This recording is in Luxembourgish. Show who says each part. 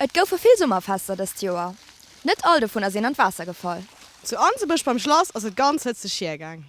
Speaker 1: Et goufe vill Summerfester dëst Joer. Net all dovunner sinn an d'Waasser gefall.
Speaker 2: Zu Anzebuerg beim Schlass ass et ganz hëtzeg hiergaang.